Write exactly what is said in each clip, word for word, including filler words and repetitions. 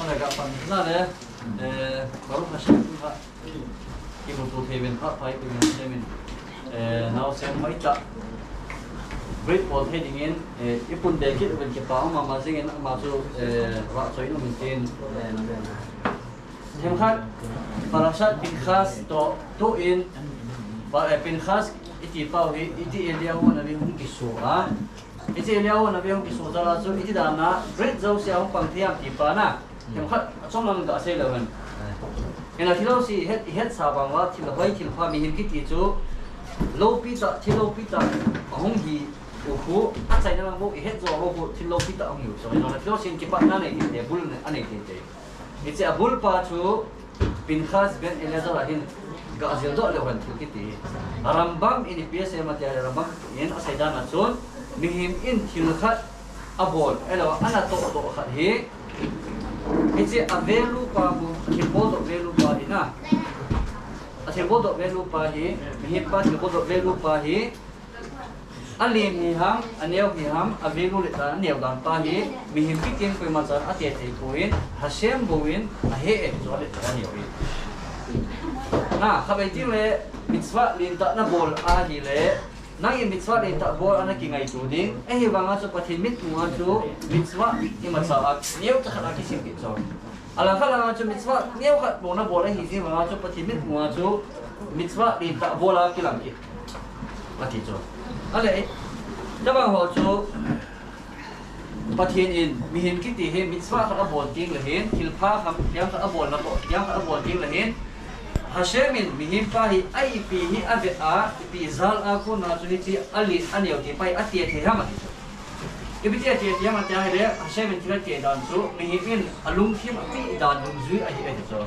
Ana ga pan na le, eh, Baruch Hashem, ha. Kimuto thei uvin, ha, pai uvin, Hashem in, eh, naosen hoitah. Great Paul thei dingin, eh, i pun de kit uvin kipa um mama jingin ama chu, eh, vahchoi nom in tin, eh, Themkhat, Parashat Pinchas toh, toh in, pa, eh, Pinchas iti pau hi, iti Eliyahu Hanavi hung kiso a. Iti Eliyahu Hanavi hung kiso jal a chu, iti dan a, Greek jouse a hung pang thei ham ti pa na. Themkhat, achom lang ga sei lou hen. Hina thil jouse, het, het sa bang uva, thil hoi, thil pha, mihem kiti chu, loupi tah, thil loupi tah, ahung hi, u khu, achaina lang bou, i het jo bou khu, thil loupi tah ahung hi u chu. Hina thil jouse in kipatna nei tei tei, bul nei, anei tei tei. Hiche abul pa chu Pinchas ben Eleazar a hin ga jil doh leu hen thil kiti hi. Rambam in ipi asei em ati a le Rambam in asei dan a chun mihem in thil khat abol, ahilou, ana toh doh khat hi. Hiche a value pa bu, athil bol doh value pa hi na. Athil bol doh value pa hi, mihem pa thil bol doh value pa hi. Alen hi ham, aneo hi ham, a value le dan, aneo dan pa hi, mihem kiti in koima chan ate thei poi, Hashem bou in ahe e, chu le aneo hi. Na, khatvei teng le, mitzvah lentah nabol ahile, nangin mitzvah lentah bol a nakingaito ding, ahivang a chu Pathen mitmu a chu, mitzvah imacha a, neocha khat a kisimpeh chu. Alangkhat langa chu mitzvah neokhat bou nabol ahi jeh vanga chu Pathen mitmu a chu mitzvah lentah bol a kilang kit. Ati chu. Ahile, tabang ho chu Pathen in mihem kiti hi mitzvah khat abol teng le hin, thilpha kham, thil khat abol nabol, thil khat abol teng le hin, Hashem in mihem pa hi a ipi hi avet a, ipi jal a kona chu hiche alen aneo ti pa hi ate thei ham ati chu. Ipi tia tia tia ma tia hile, Hashem in thil tia dan chu, mihem in alungthim api dan dungjui ahi e ti chu.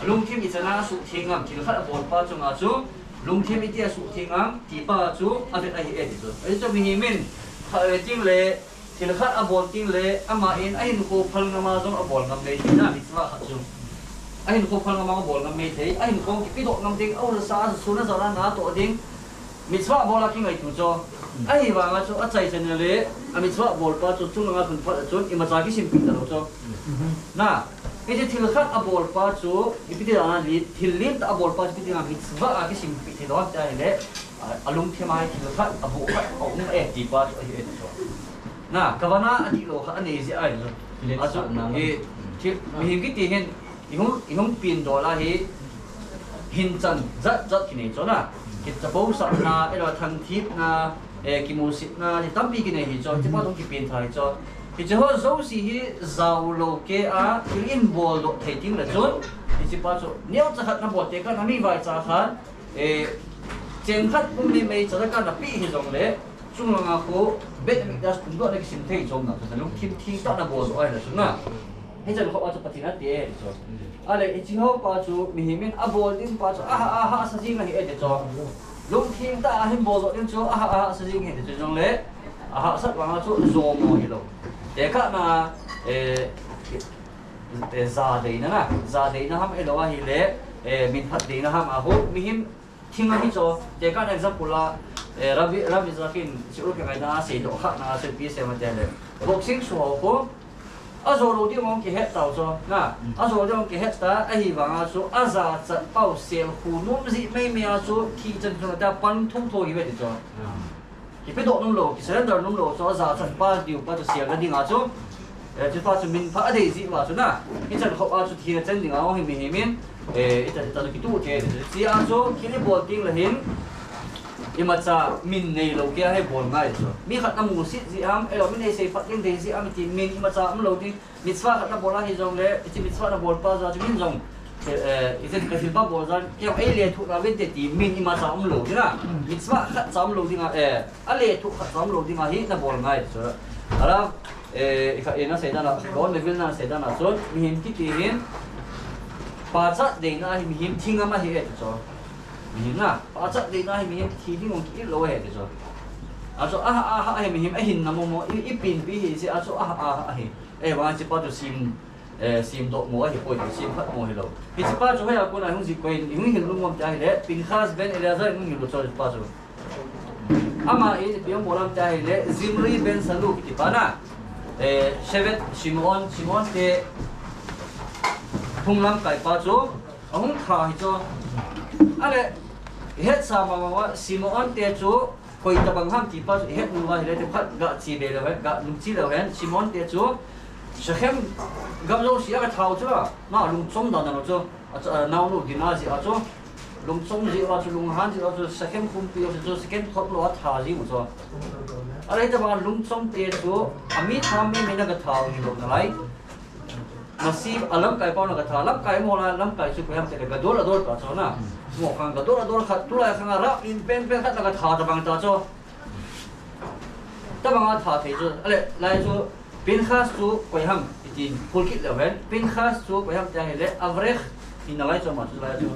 Alungthim ichan a asuhtheng am, thil khat abol pa chunga chu, lungthim iti asuhtheng am, ti pa chu, avet ahi e ti chu. Ahi chu mihem in, khatvei teng le, thil khat abol teng le, ama in ahinkho phal ngam a jong abol ngam mei thei na, mitzvah khat chu. Ahinkho phal ngam a abol ngam mei thei, ahinkho kipedoh ngam ding, aula sa, asun a jal a natoh ding, Mitzvah bol a kingaito chu. Ahivanga chu achaichan le, a mitzvah bol pa chu chunglanga lhun phat a chun, imacha kisimpeh talou chu. Na, hiche thil khat abol pa chu, ipi ti dan a, thil lentah abol pa chu ipi ti dan a mitzvah a kisimpeh thei lou ham tia hile, a, alungthim a hi thil khat, aboh khat, aum e ti pa chu ahi e ti chu. Na, kavana adihlou khat anei jeh ahi chu. Achu, hi, thil, mihem kiti hin, Ihung, ihung pindol a hi, hin chan jat jat kinei chu na. Kichapousahna, ahilou thangthipna, eh, kimusitna, hi tampi kinei hi chu, hiche pa jong kipen tha hi chu. Hiche ho jouse hi jaolou kei a, thil in boldoh thei teng le chun, hiche pa chu, neocha khat nabol tekah a mi vaicha khan, eh, cheng khat pum mei mei cha kah a napeh hijongle, chunglanga khu, Beit Hamikdash phundohna kisim thei chom na, lungthim theng tah a naboldoh ahile chun na. Hichan khop a chu Pathen ate e chu. Ahile, hiche ho pa chu, mihem in abol ding pa chu, aha, ahahsa jing ahi e ti chu. Lungthim tah a hin boldoh ding chu, aha, ahahsa jing ahi ti chu jongle, ahahsat vanga chu, jomo hilou. Tekah na, eh, eh, jadeina na, jadeina ham ahilou ahile, eh, minphat deina ham a ho, mihem Thing ahi chu, tekah a example a, eh, Rabbi, Rabbi Isaac in, siul kingaina a seidoh khat na, seipi sema te le. Boxing su ho khu, ajo lou ding mong kihet tau chu, na, ajo lou ding mong kihet ta, ahivanga chu, ajachat pau sel khu nom jeh mei mei a chu, thi chan chu ta pan thum tho hi ve ti chu. Kipedoh nom lou, kisurrender nom lou, chu ajachat pa diu pa chu selna dinga chu, eh, chupa chu minphat adei jeh uva chu na, hichan khop a chu thina chan dinga hung hi mihem in, eh, ita, ita chu kituh thei, tia chu thil ibol teng le hin, imacha min neilou kei a hi bol ngai chu. Mi khat namusit jeh ham, ahilou mi neisei phat ding dei jeh ham ti min imacha umlou ding, Mitzvah khat nabol ahi jongle, hiche mitzvah nabol pa jeh a chu min jong, eh, eh, hiche ka thil pa bol jeh a, kei jong eilethuhna vinte ti min imacha umlou ding a. Mitzvah khat cha umlou ding a, eh, alethuh khat cha umlou ding a hi nabol ngai chu. Ara, eh, i kha, eh, nasei dan a, Gaon le Vilna nasei dan a chun, mihem kiti hin, pachat deina hi mihem thing ama hi e ti chu. Mihem na, pachat deina hi mihem thi ding jong ki-it lou e ti chu. Achu, aha, aha, hi mihem ahin na momo, i, i pinpi hi si, achu, aha, aha, hi. Eh, vang hiche pa chu sem, eh, semdoh mo ahipoi, sem khat mo hilou. Hiche pa chu hoiya kona hung jih koi, hung hin lungmon tia hile, Pinchas ben Eleazar hung hin lungmon chu pa chu. Ama in ipi hung bol ham tia hile, Zimri ben Salu kiti pa na. Eh, Shevet Shimon, Shimon te, Hung lamkai pa chu ahung tha hi chu. Ale, ihet sa mama uva, Simeon te chu koi tabang ham ti pa chu ihet uva ahile, ti khat ga che be leu hen, ga lungche leu hen, Simeon te chu Shechem gam jouse a ga tha u chu la, na lungchom dan dan u chu, a chu, a naonu Dinah jeh a chu, lungchom jeh a chu, lunghan jeh a chu, Shechem pumpi jouse chu, Shechem thot lou a tha ji u chu. Ale, hitabang lungchom te chu, ami tham mi mi na ga tha u hi lou nalai. Masi a lamkai pa na ga tha, lamkai mo la, lamkai chu koi ham ti le, gadol hador ta chu na. Mo khang gadol hador khat, tulai khang a rap in pen pen khat na ga tha tabang ta chu. Tabang a tha thei chu. Ale, lai chu Pinchas chu koi ham, itin phul kit leu hen. Pinchas chu koi ham ti ahile, Avrech, hi nalai chu ama chu lai chu.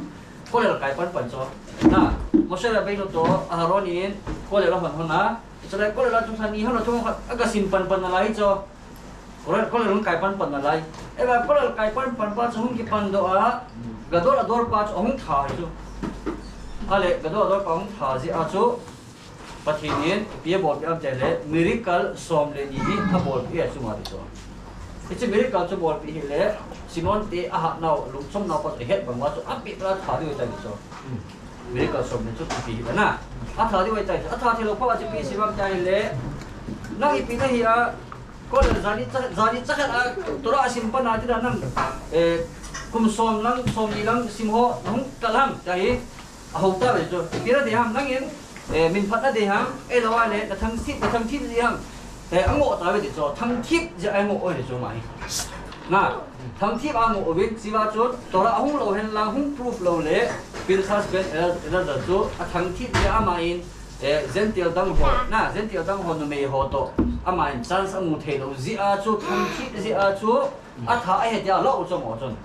Kollel kai pan pan chu. Na, Moshe Rabbeinu toh Aharon in, kollel a hon hon a. Chulai kollel a chu lha ni hon a chu khat, a ga sim pan pan nalai chu. Kollel, kollel kai pan pan nalai. Ela kollel kai pan pan pa chu hung kipan doh a, gadol hador pa chu ahung tha hi chu. Ale, gadol hador pa hung tha jeh a chu, Pathen in ipi abolpeh ham ti le, miracle som le ni hi abolpeh a chu ama ti chu. Hiche miracle chu bolpeh hile, Simeon te ahat nau, lungchom nau pa chu ahet bang uva chu, apeh a tha diu ahi tai ti chu. Miracle som le ni chu ipi hile na. Atha diu ahi tai chu. Atha thei lou pa chu ipi sim ham ti ahile, nang ipi nahi a, Kollel jani cha, jani cha khat a, Torah a sim pan a ti dan nang, eh, kum som lang, som ni lang sim ho, nahung kal ham, ti ahi, ahou ta ve chu. Ipi na dei ham, nangin, eh, min phat na dei ham, ahilou le, na thangthip, na thangthip dei ham, eh, angoh ta ve ti chu, thangthip jeh a angoh u ahi ti chu ama hi. Na, thangthip a angoh uvin, chua chun, Torah ahung lou hen lang, hung proof lou le, Pinchas ben El-, Eleazar chu, athangthip jeh a ama in, Eh, Gentile dang ho, na, Gentile dang ho numei ho toh, ama in chance amu thei lou jeh a chu, thangthip jeh a chu, atha ahi tia la u chu mo chun.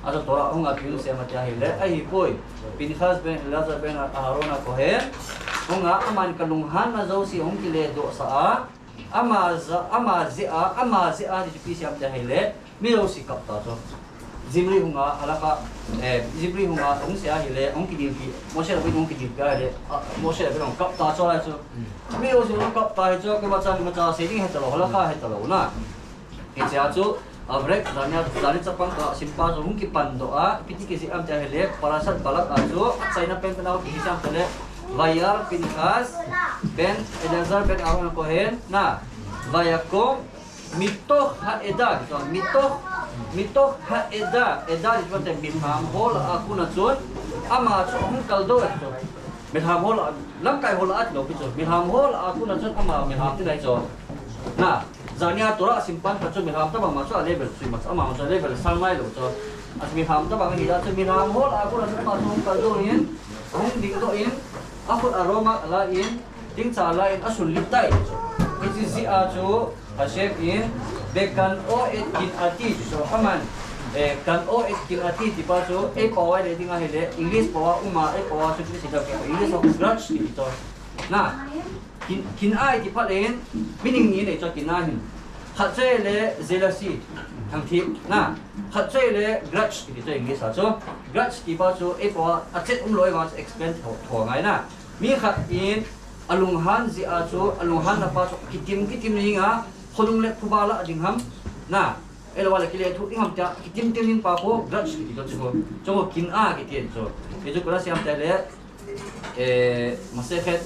A chu Torah hung a pi un sem a ti ahile, ahipoi. Pinchas ben Eleazar ben Aharon a Kohen, hung a, aman ka lunghanna jouse hung kile doh sah a, ama jeh, ama jeh a, ama jeh a ti chu ipi sim ham ti ahile, Mi jouse kap ta chu. Zimri hung a, halakha, eh, Zimri hung a, hung sei ahile, hung kidilpi, Moshe Rabbeinu hung kidilpi ahile, a, Moshe Rabbeinu hung kap ta chu lai chu. Mi jouse hung kap ta hi chu, keiman chan, imacha sei ding he talou, halakha he talou na. Hiche a chu, Avrech, jani a, jani chapang ka, sim pa chu, hung kipan doh a, ipi ti kijih ham ti ahile, Parashat Balak a chu, achaina pen pen a, ipi kijih ham ti le, Vayar Pinchas, ben Eleazar, ben Aaron Kohen, na, Vayakom, Mitoch ha'eda, mitoch, mitoch ha'eda, eda ti chu milham ho lah a kon a chun, ama chu ahung kaldoh e chu. Milham ho lah, lamkai ho lah a tilou pi chu. Milham ho lah a kon a chun ama milham ti nai chu. Na, jani a Torah a sim pan khat chu milham tabang ma chu a level chu ma chu ama ma chu a level sang nailou chu. A milham tabang ahi a chu milham ho lah a kon a chun ama chu ahung kaldoh in, ahung dingdoh in, akhut a room a ala in, Tingcha la in asun lit tai. Hiche jeh a chu Hashem in, Vekan'o et kin'ati chu aman, eh, kan'o et kin'ati ti pa chu, ei pao a le ding ahile, English pao a um a, ei pao a chu English a, English a grudge ti chu. Na, kin, kin'a ti phat le in, meaning ni nei chu kin'a hin. Khat chu le jealousy, thangthip, na. Khat chu le grudge ti chu English a chu. Grudge ti pa chu, ei pao a, a chet um lou a chu explain tho, tho ngai na. Mi khat in alunghan jeh a chu, alunghan na pa chu kitim, kitim jing a, khonung le phuba lah ding ham, na, ahilou le kile thu ding ham tia, kitim, tim jing pa khu grudge kiti chu chu. Chu kin'a kiti chu. Hichu koi a sim ham ti le, eh, Masechet,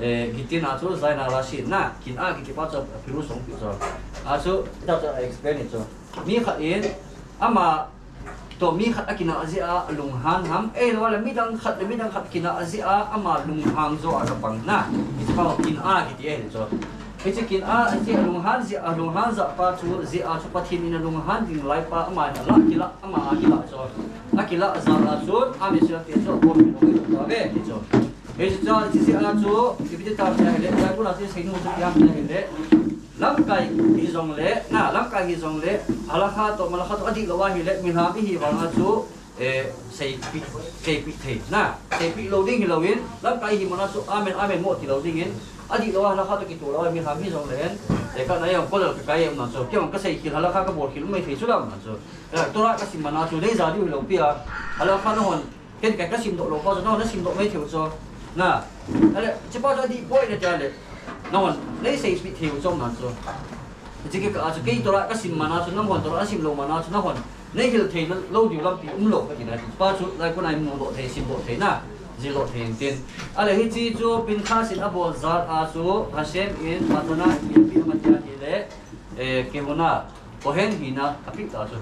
eh, Gittin a chu, Zayin a Rashi na, kin'a kiti pa chu, Pirush song ti chu. A chu, ta chu explain chu. Mi khat in, ama, Toh mi khat a kinah jeh a alunghan ham, ahilou le midang khat le midang khat kinah jeh a ama lunghang jo a kapang na. Hiche pa kinah kiti ahi chu. Hiche kinah, hiche alunghan jeh, alunghan jat pa chu, jeh a chu Pathen in alunghan ding lai pa ama in alah kilah, ama a kilah chu. Akilah jal a chun, ami sel te chu, abon min hung hi ta ve, ti chu. Hiche chu, hiche jeh a chu, ipi ti tam ti ahile, Bible a chu seinu chu ipi ham ti ahile. Lamkai hijongle, na, lamkai hijongle, halakha toh, malakha toh, adihlou ahile, milham ihi vang a chu, eh, seipeh, seipeh thei, na, seipeh lou ding hilou in, lamkai ihi man a chu, amen, amen mo tilou ding in, adihlou a halakha toh kitoh lou a, milham hijongle, eh, kana jong kolel kakai em na chu, keijong kasei khel halakha kabol khel um mai thei chu lam na chu, eh, Torah kasim man a chu, neija diu hilou pi a, halakha nahon, Ken kai kasim doh lou pa chu, nahon nasim doh mai thei u chu. Na. Ale, hiche pa chu adih poi nati le. Nahon, nei seipeh thei u chu man chu. Hiche kikah a chu, kei Torah kasim man a chu, nahon Torah nasim lou man a chu, nahon. Nei hil theina lou diu lampi umlou kati na, pa chu lai kona imu doh thei, sim doh theina, jil doh thei intin. Ale hiche chu Pinchas in abol jal a chu Hashem in Matana in ipi ama tia ahile, eh, Kehuna, Kohen hina api ta chu.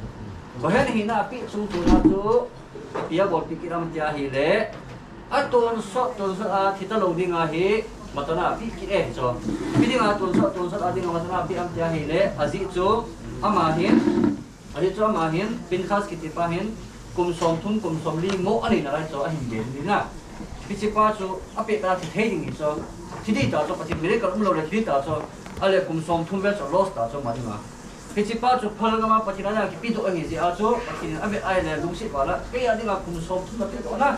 Kohen hina api chung chuna chu, ipi abolpi kit ama tia ahile, atonsot, tonsot a thi talou dinga hi Matana api kit e chu. Ipi dinga tonsot, tonsot a dinga Matana api ama tia ahile, ajeh chu ama hin, ajeh chu ama hin, Pinchas kiti pa hin, kum somthum, kum somli mo anei nalai chu ahin be ding na. Hiche pa chu apet a thi thei ding hi chu. Thi ding ta chu, Pathen miracle umlou le thi ding ta chu. Ale kum somthum vel chu loss ta chu ama dinga. Hiche pa chu phalgam a Pathen a dinga kipedoh ahi jeh a chu, Pathen in avet a ahile lungset val a, kei a dinga kum somthum napedoh na.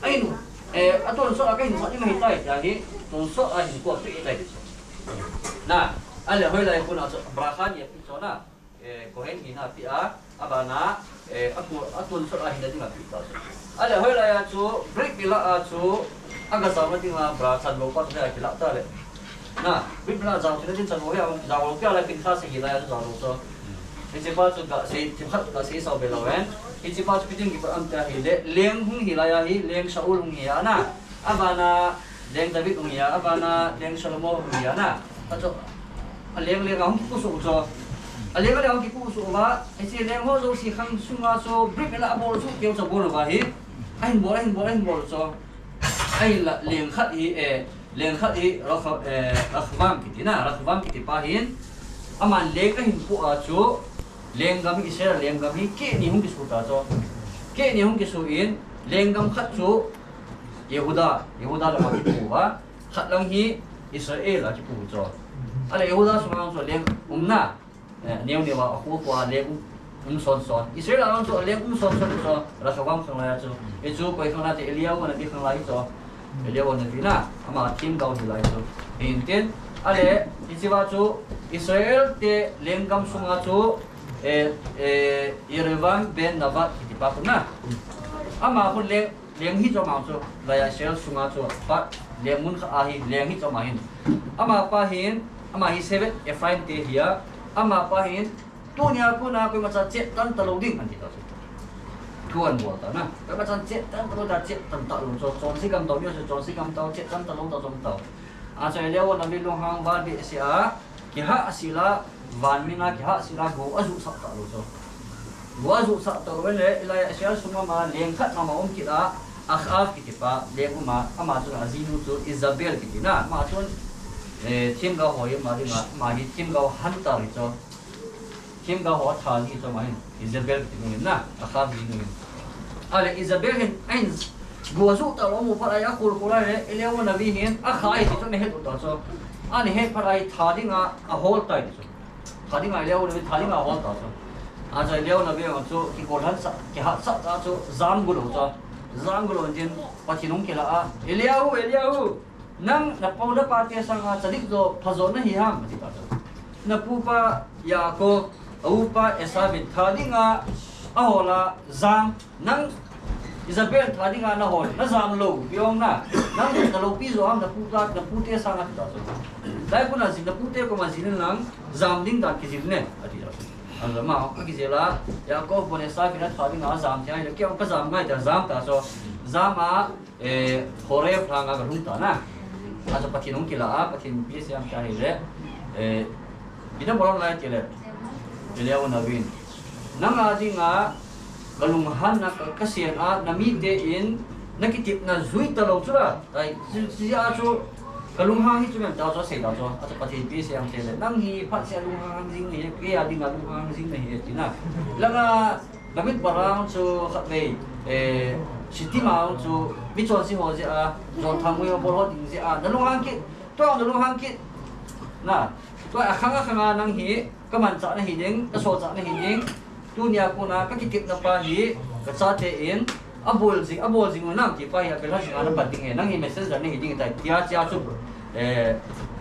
Ahin, eh, atonsot a kahin sah ding ahitai tia hi, tonsot a hinkho ape tai ti chu. Na, ale hoilai kona chu bracha ni api chu na. Eh, Kohen hina api a, abana, eh, atu, atonsot a hina dinga api ta chu. Ale hoilai a chu, Brit Mila a chu, aga jaona dinga bracha chanlou pa chu hia kilah ta le. Na, Brit Mila jao thei na din chanlou hia, jaolou pia lai Pinchas hi lai a chu jaolou chu. Hiche pa chu gasei, themkhat gasei sao be lou hen. Hiche pa chu ipi ding kipat am tia ahile, leng hung hi lai a hi, leng Shaul hung hi a na. Abana, leng David hung hi a, abana, leng Solomon hung hi a na. Achu, aleng leng a hung kipusuh chu. Aleng leng a hung kipusuh uva, hiche leng ho jouse khang sunga chu Brit Mila abol chu keu chu abol uva hi. Ahin bol, ahin bol, ahin bol chu. Ahinla leng khat hi, eh, leng khat hi Rakha-, eh, Rakhavam kiti na, Rakhavam kiti pa hin. Aman leng ahin pu a chu, lenggam hi Israel lenggam hi keh ni hung kisu ta chu. Keh ni hung kisu in, lenggam khat chu Yehuda, Yehuda lama kipu uva, khat lang hi Israel a kipu chu. Ale Yehuda sunga chu leng um na, eh, neo neo a, akhu khu a leng um, um son son. Israel a lang chu leng um son son chu, Rakhavam khang lai a chu. Hichu koi khang lai ti, Eliyahu Hanavi khang lai chu. Eliyahu Hanavi na, ama themgao hi lai chu. Hintin, ale, hiche va chu, Israel te lenggam sunga chu, eh, eh, Yerovam ben Nebat kiti pa khu na. Ama khu leng Leng hi chu ama chu, lai a Israel sunga chu, pa, leng mun khat a hi, leng hi chu ama hin. Ama pa hin, ama hi Shevet Ephraim te hi a, ama pa hin, tunia kona koimacha chep tan talou ding ahi ta chu. Thu abol ta na. Koimacha chep tan talou ta, chep tan talou chu, chonse gam tao ni chu, chonse gam tao, chep tan talou ta chu um tao. Achu Eliyahu Hanavi lunghang val behseh a, kihahsel a, van mina kihahsel a, go ajuhsah talou chu. Go ajuhsah talou le, hilai a Israel sunga ama leng khat mama um kit a, Achav kiti pa, leng um a, ama chun ajinu chu Jezebel kiti na, ama chun, eh, themgao ho hi ama dinga, ama hi themgao hunter hi chu. Themgao ho atha ji chu ama hin, Jezebel kiti nu hin na, Achav jinu hin. Ale Jezebel hin, ahin, go ajuh talou amu phat a, akhol khol a le, Eliyahu Hanavi hin, akha ahi ti chu ana het u ta chu. Ana het phat a hi tha dinga ahol tai ti chu. Tha dinga Eliyahu Hanavi tha dinga ahol ta chu. Achu Eliyahu Hanavi jong chu kigolhansah, kihatsah ta chu, jam golou chu. Jam golou in tin, Pathen hung kilah a, Eliyahu, Eliyahu. Nang na pu na pa te sanga tzadik jo, pha jo nahi ham, ati ta chu. Na pupa Yaakov, a upa Esau in tha dinga ahol a jam, nang Jezebel tha dinga nahol, najam lou, pi ong na, nang na loupi jo ham, na pu ta, na pu te sanga, ati ta chu. Lai kona jin, na pu te koma jin in lang, jam ding dan kijil ne, ati ta chu. Ahin ama, akijil a, Yaakov bon Esau in atha dinga ajam thei a, kei jong kajam ngai ta, jam ta chu. Jam a, eh, Horeb lhanga kalhung ta na. Achu Pathen hung kilah a, Pathen in ipi asei em tia ahile, eh, ipi nabol lai ti le, Eliyahu Hanavi in, nang a dinga kalunghan na ka, kasen a, na mite in nakitepna jui talou chu la. Ai, chu, chu a chu kalunghang hi chu mem ta chu asei ta chu. Achu Pathen in ipi asei em ti le, nang hi phatseh a lunghang jing nahi, kei a dinga lunghang jing nahi, ati na. Langa David Barak chu khatvei, eh, Shittim a chu mi chonse ho jeh a, John Thangmui ho bol ho ding jeh a, nalunghang kit, tua nalunghang kit. Na, tua akhang akhang a nang hi, kamanchah nahi ding, kasolchah nahi ding. Tunia kona kakitepna pa hi, kachate in, abol jing, abol jing u nam ti pa hi, abelha jing a napan ding e, nang hi messenger nahi ding tai, tia, tia chu, eh,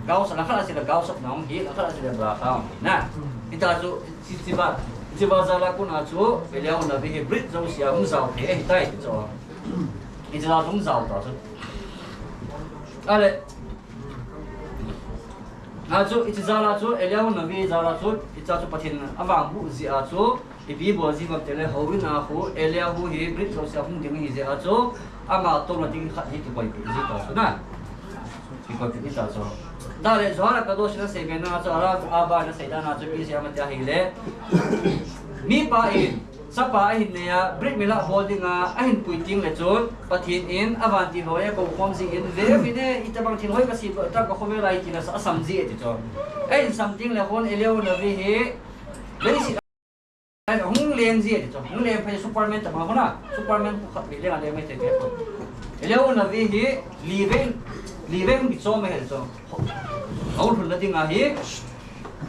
gaosap, langkhat a sei le gaosap na hung hi, langkhat a sei le bracha hung hi na. Hita chu, Hiche, hiche va, hiche va jal a kona chu, Eliyahu Hanavi hi brit jousea hung jao thei ahitai ti chu. Hiche jal a hung jao ta chu. Ale. Achu, hiche jal a chu, Eliyahu Hanavi jal a chu, hiche chu Pathen in avangboh jeh a chu, Ipi bol ji ham tile, houin a khu Eliahu hi Brit jouse a hung ding ahi jeh a chu, ama touna ding khat hi kikoipeh ji ta chu na. Kikoipeh ji ta chu. Tale Zohar HaKadosh in asei bena chu, Harav Abba in asei dan a chu ipi asei ham tia ahile, mipa in chapa ahin nei a, Brit Milah bol dinga ahin pui teng le chun, Pathen in avantil ho a kou khom jin, ve uvin e, itobang thil hoi kasem tam, kakhovel a hi tia asam ji e ti chu. Ahin sam teng le khun Eliahu Navi hi leiset a hung leng ji e ti chu. Hung leng phei Superman tabang khu na. Superman khu khat vei leng a leng mai thei ve khu. Eliahu Navi hi livei, livei hung kichom ahi chu. Ahung lhun na ding ahi.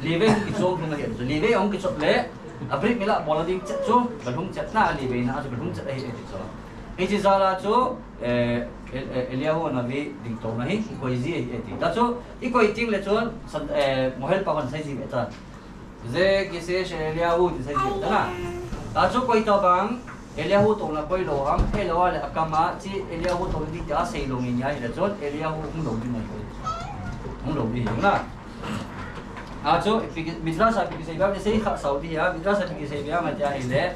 Livei hung kichom lhung ahi chu. Livei hung kichom le, a Brit Milah bol na ding chet chu, galhung chet na, livei na chu galhung chet ahi e ti chu. Hiche jal a chu, eh, El-, eh, Eliahu Navi dingtouna hi koi ji ahi e ti. Ta chu, ikoi teng le chun, san, eh, Mohel pa hon sei ji ve ta. Ze kise she Eliahu ti sei ji ta na. Ta chu koi tabang Eliahu touna koi lou ham, ahilou le akam a chi Eliahu touna ding tia asei lou nge nia ahile chun Eliahu hung lou ding ahi. Hung lou ding ahi na. A chu ipi ki-, Midrash a ipi kisei bang, isei kha sau ding a, Midrash a ipi kisei bang tia ahile.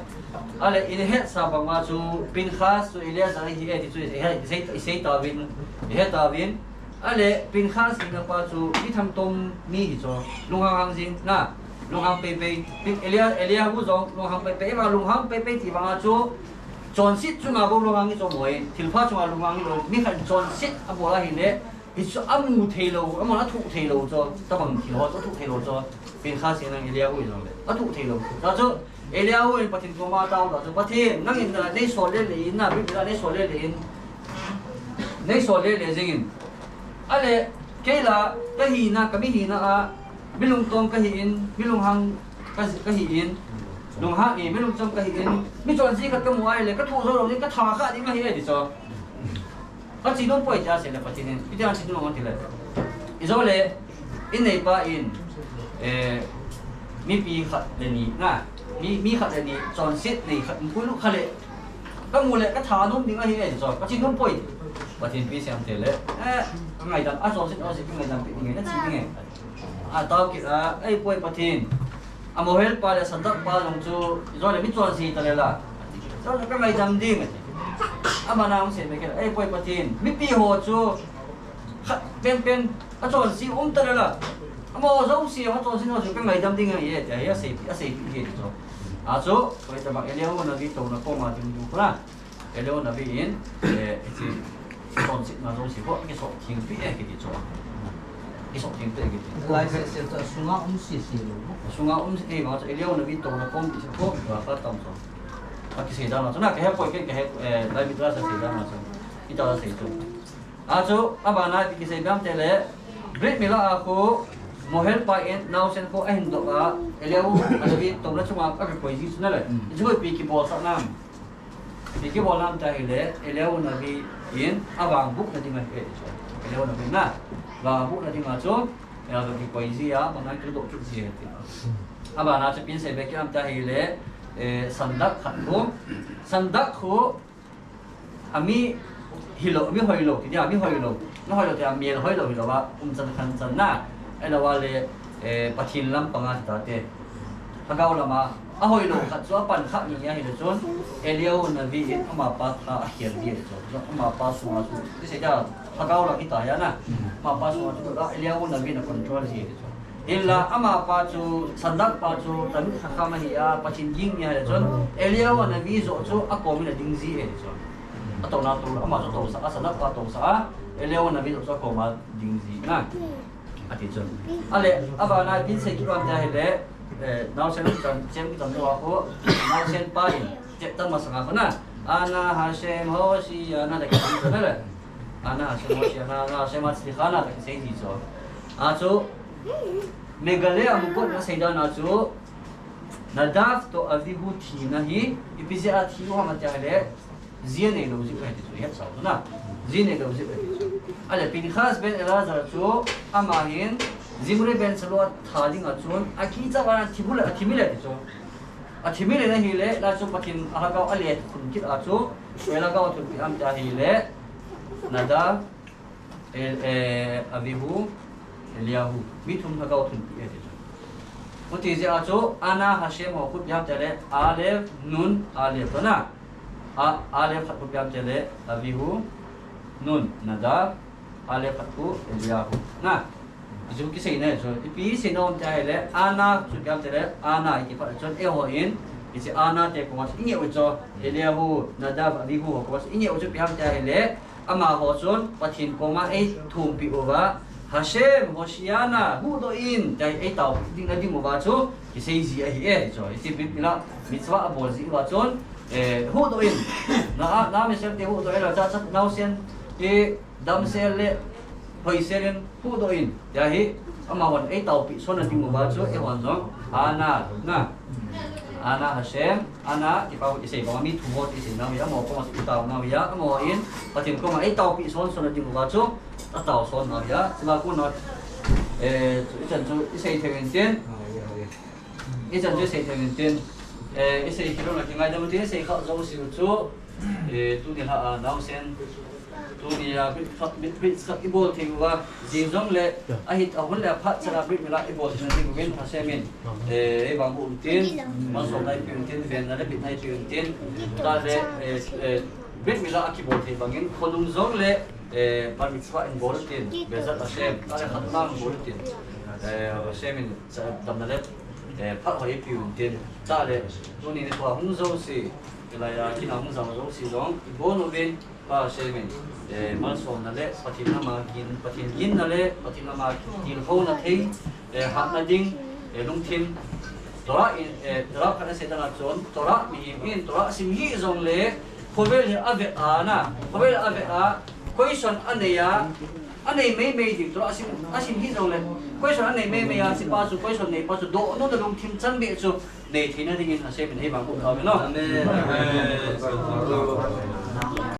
Ale ihet sa bang a chu Pinchas chu Eleazar hi e ti chu isei, isei, isei tauvin, ihet tauvin. Ale Pinchas hina pa chu mi thangtom mi hi chu, lunghang hang jing na, lunghang peipei. Pin Elia, Eliahu jong lunghang peipei, ima lunghang peipei ti bang a chu, chonset chunga bou lunghang hi chu moi, thilpha chunga lunghang hi lou, mi khat chonset abol ahile, hichu amu thei lou, amahon athoh thei lou chu, tabang thil ho chu athoh thei lou chu, Pinchas in nang Eliahu in jong le athoh thei lou. Ta chu, Eliahu in Pathen koma atao ta chu, Pathen, nangin na, nei sol le le in na, Brit Milah nei sol le le in, nei sol le le jing in. Ale, kei la, ka hina, ka mi hina a, mi lungtom ka hi in, mi lunghang ka, ka hi in, lunghang e, mi lungtom ka hi in, mi chonse khat ka mu ahile, ka thoh jou lou ding, ka tha kha ding ahi e ti chu. Ka chi nom poi tia asei le Pathen in, itia chi nom ti le. Ijole, in neipa in, eh, mipi khat le ni, na, mi, mi khat le ni, chonset nei khat, pui lu khat le, ka mu le, ka tha nom ding ahi e, chu, ka chi nom poi. Pathen ipi asei ham tile, eh, ka ngaidam, a chonset, a chonset, ka ngaidam pi ding e, na chi ding e. Atao kit a, ei poi Pathen. A Mohel pa le Sandak pa jong chu, ijole mi chonse ta le la. Chu ka ngaidam ding. Abana hung sei be kit a, ei poi Pathen. Mipi ho chu, khat penpen, a chonse um ta le la. Amaho jouse, a chonse ho chu ka ngaidam ding ahi e, tia hi asei, asei pi hi chu. A chu, koi tabang Eliahu Navi touna koma ding du khu na. Eliahu Navi in, eh, hiche chonsetna jouse khu, kisop theng pi e kiti chu. Kisop theng pi e kiti. Lai sese chu sunga um sese lou. Sunga um sese lou, Eliahu Navi touna kom ti khu, va kha tam chu. Akisei dan chu, na kahe poi ken kahe, eh, Lai Midrash a sei dan chu. Ita sei chu. A chu, abana ipi kisei bang tile, Brit Milah a khu, Mohel pa in, naosen khu ahin doh a, Eliahu Navi touna chunga akikoi ji chu na le. Mm. Hichu ipi kibolsah nam. Ipi kibolna ham tia ahile, Eliahu Navi in avang bukna ding ahi e ti chu. Eliahu Navi na, vang bukna ding a chu, Eliahu Navi koi ji a, bana kidoh kit ji e ti. Abana chu ipi sei be kit ham tia ahile, eh, Sandak khat khu, Sandak khu, ami hilou, ami hoilou, ti dia, ami hoilou. Na hoilou tia, mi hoilou, hilou a, um chan khan chan na. Ahilou le, eh, Pathen lampang a ti ta te. Lhagao lama, ahoilou khat chu apan kha ni ahile chun, Eliahu Navi in amapa tha akhel ding ahi chu. Amapa sunga chu, ti sei dia, lhagao lam hi ta ya na. Amapa sunga chu, Eliahu Navi in acontrol ji ahi chu. Hinla amapa chu, Sandak pa chu, Talmid Chacham ahi a, Pathen ging mi ahile chun, Eliahu Navi joh chu akom in ading ji ahi chu. Atouna tou, ama chu tousah a, Sandak pa tousah a, Eliahu Navi joh chu akoma ding ji na. Ati chun. Ale, abana ipi sei kit ham tia ahile, eh, naosen chan, chem kitam lou a khu, naosen pa in, chet tan masanga khu na. Ana Hashem Hoshi'ana tia kisei chu na le. Ana Hashem Hoshi'ana, Ana Hashem Hatzlichana tia kisei ji chu. A chu, Megale Amukot in asei dan a chu, Nadav toh Avihu thina hi, ipi jeh a thi u ham tia ahile, Ji aneilou jeh u ahi ti chu, ihet sao na. Ji aneilou jeh u ahi ti chu. Ale Pinchas ben Eleazar chu, ama hin, Zimri ben Salu atha ding a chun, akicha vana thi bul a thi mil e ti chu. Athi mil e ahile, la chu Pathen a lhagao ale khun kit a chu, koi lhagao athunpeh ham tia ahile, Nadav, El-, eh, Avihu, Eliyahu. Mi thum lhagao athunpeh e ti chu. Hiti jeh a chu, Ana Hashem ho khu ipi ham itile, Aleph, Nun, Aleph, na. A, Aleph khat khu ipi ham itile, Avihu, Nun, Nadav, Aleph khat khu Eliyahu. Na. Chu kisei na chu. Ipi seina um tia ahile, Ana chu ipi ham itile, Ana iti phat chun, eiho in, hiche Ana te koma chu i ngeh u chu, Eliyahu, Nadav, Avihu ho koma chu i ngeh u chu ipi ham tia ahile, amaho chun Pathen koma eithumpi uva, Hashem, Hoshiana, huhdoh in, tia eitaopi ding na ding uva chu, kisei ji ahi e, chu. Hiche Brit Mila, mitzvah abol ji uva chun, eh, huhdoh in, na, na, Israel te huhdoh in, cha, cha, naosen, te, damsel le, hoisel in, huhdoh in, tia hi, amahon eitaopi son na ding uva chu, eihon jong, Ana, na, Ana Hashem, Ana, ti pa, isei bang, mi thum ho, isei nau hi, amaho koma chu itao nau hi, amaho in, Pathen koma eitaopi son, son na ding uva chu, atao son nau hi, chua kona, eh, chu, ichan chu, isei thei u hintin, ichan chu, isei thei u hintin, eh, isei khel louna kingaidam u tin, isei kha jouse u chu, eh, tuni lha a, naosen, tuni a, Brit khat, Brit, Brit khat ibol thei uva, jing jongle, ahi, ahun le aphat chan a Brit Mila ibol theina ding uvin, Hashem in, eh, eivangboh u hintin, malsomna eipeh u hintin, venna le bitna eipeh u hintin, tale, eh, eh, Brit Mila akibol thei bangin, khonung jongle, eh, Bar Mitzvah in bol u hintin, Be'ezrat Hashem, tale Khatna in bol u hintin, eh, Hashem in, cha, damna le, eh, phat hoi eipeh u hintin, tale, tuni nikho a hung jouse, hilai a kin a hung jao jouse jong, ibon uvin, Pa Hashem in, eh, malsomna le Pathen lama gin, Pathen ginna le Pathen lama tilkhouna thei, eh, hatna ding, eh, lungthim, Torah in, eh, Torah khat asei dan a chun, Torah mihem in, Torah sim hih jongle, khovel hi avet a na, khovel avet a, question anei a, anei meimei ding, Torah asim, asim hih jongle, question anei meimei a, hichepa chu, question neipa chu, dohna lungthim chanbeh chu, nei theina dingin Hashem in eivangboh tauve. Amen. Amen.